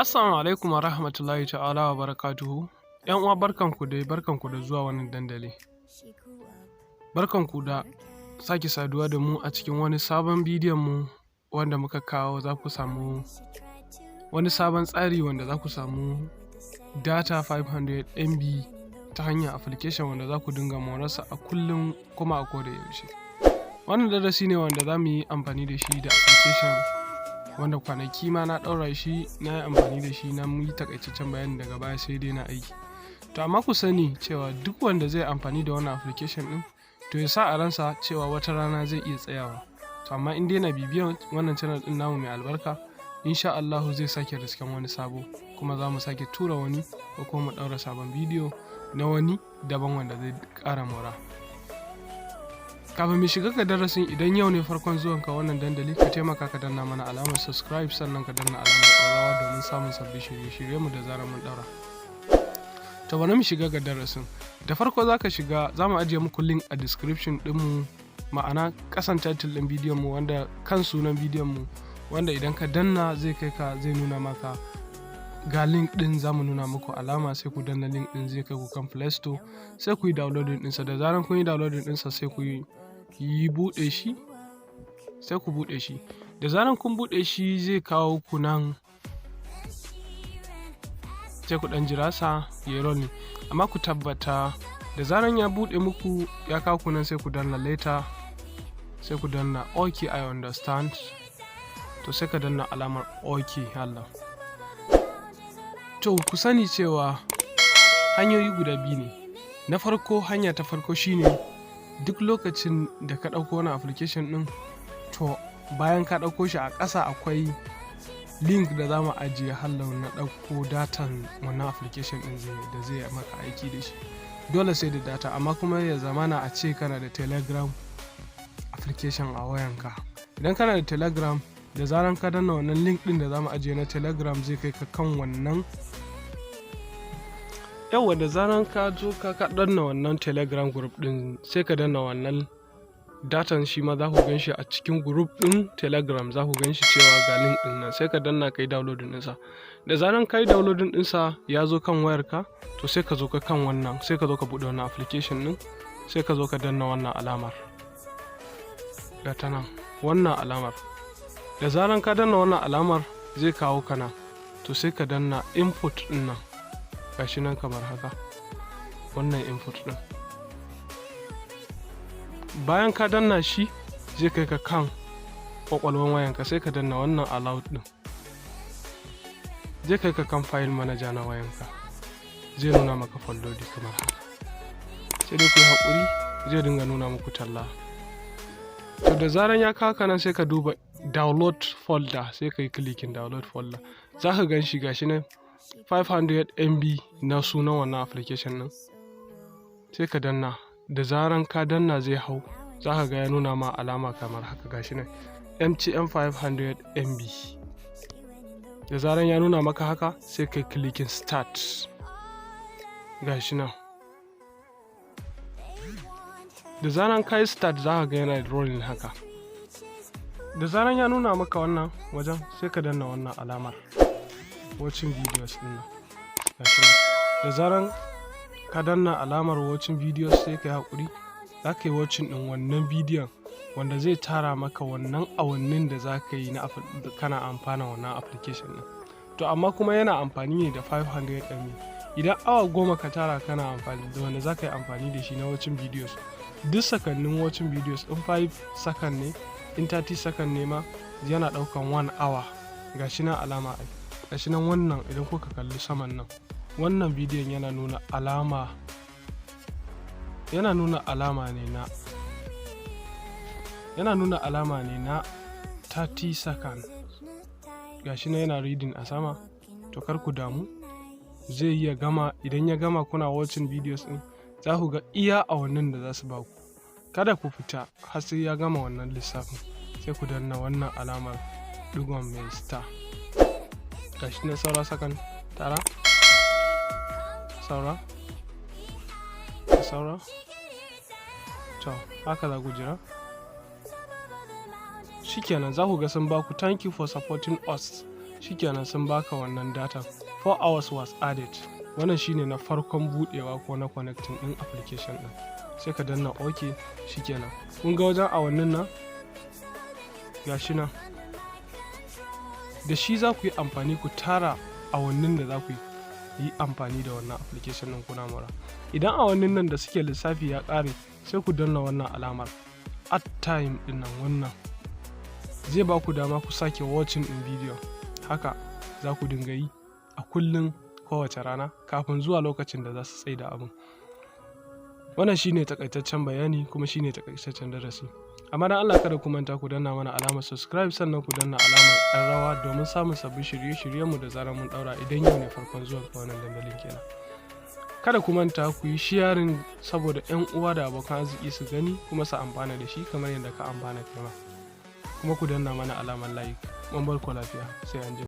Assalamu alaikum wa rahmatullahi ta'ala wa barakatuhu. ‘Yan uwa, barkanku dai, barkanku da zuwa wannan dandali. Barkanku da sake saduwa da mu a cikin wani sabon bidiyon mu wanda muka kawo. Za ku samu wani sabon tsari wanda za ku samu data 500 MB ta hanyar application wanda za ku dinga morarsa a kullum kuma a koda yaushe. Wannan darasi ne wanda za mu yi amfani da shi da application wanda kwanaki ma na ɗaura shi, na yi amfani da shi, na yi takaitaccen bayani, daga baya sai dai na aiki. To amma ku sani cewa duk wanda zai amfani da wannan application ɗin, to ya sa a ransa cewa wata rana zai iya tsayawa. To amma in dai na bibiyan wannan channel ɗin namu mai albarka, insha Allahu zai sake riskan wani sabo, kuma za mu sake tura wani ko kuma mu ɗaura sabon bidiyo na wani daban wanda zai ƙara mora. Kafin mu shiga ga darasin, idan yau ne farkon zuwanka wannan dandali, ka taimaka ka danna mana alamar subscribe, sannan ka danna alamar ƙararrawa domin samun sabbin shirye-shiryenmu da zarar mun ɗaura. To bari mu shiga ga darasin. Da farko za ka shiga, za mu ajiye muku link a description ɗinmu, ma'ana ƙasan title ɗin bidiyon mu, wanda kan sunan bidiyon mu, wanda idan ka danna zai kai ka, zai nuna maka ga link ɗin. Za mu nuna muku alama, sai ku danna link ɗin, zai kai ku kan Play Store, sai ku yi downloading ɗinsa. Da zaran kun yi downloading ɗinsa, sai ku yi buɗe shi, sai ku buɗe shi. Da zaran kun buɗe shi, zai kawo ku nan, sai ku ɗan jira sa ya yi rolling. Amma ku tabbata da zaran ya buɗe muku ya kawo ku nan, sai ku danna later, sai ku danna "OK, I understand". To sai ka danna alamar OK. Allah, to ku sani cewa hanyoyi guda biyu ne. Na farko, hanya ta farko shine duk lokacin da ka ɗauko wani application ɗin, to bayan ka ɗauko shi, a ƙasa akwai link da za mu ajiye hallau na ɗauko datan wannan application ɗin da zai maka aiki da shi. Dole sai da data, amma kuma ya zamana a ce kana da Telegram application a wayanka. Idan kana da Telegram, da zaran ka danna wannan link ɗin da za mu ajiye na Telegram, zai kai ka kan wannan. Yauwa, da zaran ka zo ka danna wannan Telegram group ɗin, sai ka danna wannan datan, shi ma za ku gan shi a cikin group ɗin Telegram. Za ku gan shi cewa ga link ɗin nan, sai ka danna ka yi downloading ɗinsa. Da zaran ka yi downloading ɗinsa, ya zo kan wayarka, to sai ka zo ka kan wannan, sai ka zo ka buɗe wannan application ɗin, sai ka zo ka danna wannan alamar, ga ta nan, wannan alamar. Da zaran ka danna wannan alamar, zai kawo ka nan. To sai ka danna input ɗin nan, gashi nan kamar haka, wannan input ɗin. Bayan ka danna shi, zai kai ka kan kwakwalwan wayanka, sai ka danna wannan allowed ɗin, zai kai ka kan file manager na wayanka, zai nuna maka foldodi kamar haka. Sai dai ku yi haƙuri, zai dinga nuna muku talla. To da zaran ya kawo ka nan, sai ka duba download folder, sai ka yi clicking download folder, za ka gan shi, gashi nan 500 MB na sunan wannan application ɗin, sai ka danna. Da zaran ka danna, zai hau, za ka ga ya nuna ma alama kamar haka, gashi nan MTN 500 MB. Da zaran ya nuna maka haka, sai kai clicking start, gashi nan. Da zaran ka yi start, za ka ga yana rolling haka. Da zaran ya nuna maka wannan wajen, sai ka danna wannan alamar watching videos din nan, gashi nan. Da zaran ka danna alamar watching videos, sai ka yi haƙuri, za ka yi watching ɗin wannan bidiyon wanda zai tara maka wannan awannin da za ka yi na kana amfana wannan application ɗin. To amma kuma yana amfani ne da 500 MB. Idan awa 10 ka tara kana amfani da wanda za ka yi amfani da shi na watching videos, duk sakannin watching videos in 5 second ne, in 30 second ne ma, yana ɗaukan 1 hour. Gashi nan alama ai, gashi nan wannan. Idan kuka kalli saman nan, wannan bidiyon yana nuna alama, yana nuna alama ne na 30 second. Gashi nan yana reading a sama. To kar ku damu, zai iya gama. Idan ya gama, kuna watching videos din, za ku ga iya awannin da za su ba ku. Kada ku fita har sai ya gama wannan lissafin, sai ku danna wannan alamar digon mai star. Gashi na saura sakan 9, saura saura. To haka za ku jira. Shikenan, za ku ga sun baku "Thank you for supporting us". Shikenan, sun baka wannan data. 4 hours was added. Wannan shine na farkon budewa ko na connecting din application din. Sai ka danna OK. Shikenan, kun ga wajen awannin nan, gashi nan. Da shi za ku yi amfani ku tara awannin da za ku yi amfani da wannan application din kuna mora. Idan awannin nan da suke lissafi ya ƙare, sai ku danna wannan alamar add time din nan. Wannan zai ba ku dama ku sake watching din video. Haka za ku dinga yi a kullum, kowace rana, kafin zuwa lokacin da za su tsaida abin. Wannan shine takaitaccen bayani kuma shine takaitaccen darasi. Amma dan Allah kada ku manta ku danna mana alamar subscribe, sannan ku danna alamar ƙararrawa domin samun sabbin shirye-shiryenmu da zarar mun daura. Idan yau ne farkon zuwan ka wannan dandalin kenan, kada ku manta ku yi sharing saboda 'yan uwa da abokan arziki su gani kuma su amfana da shi kamar yadda ka amfana kai ma. Kuma ku danna mana alamar like. Mun bar ku lafiya, sai an jima.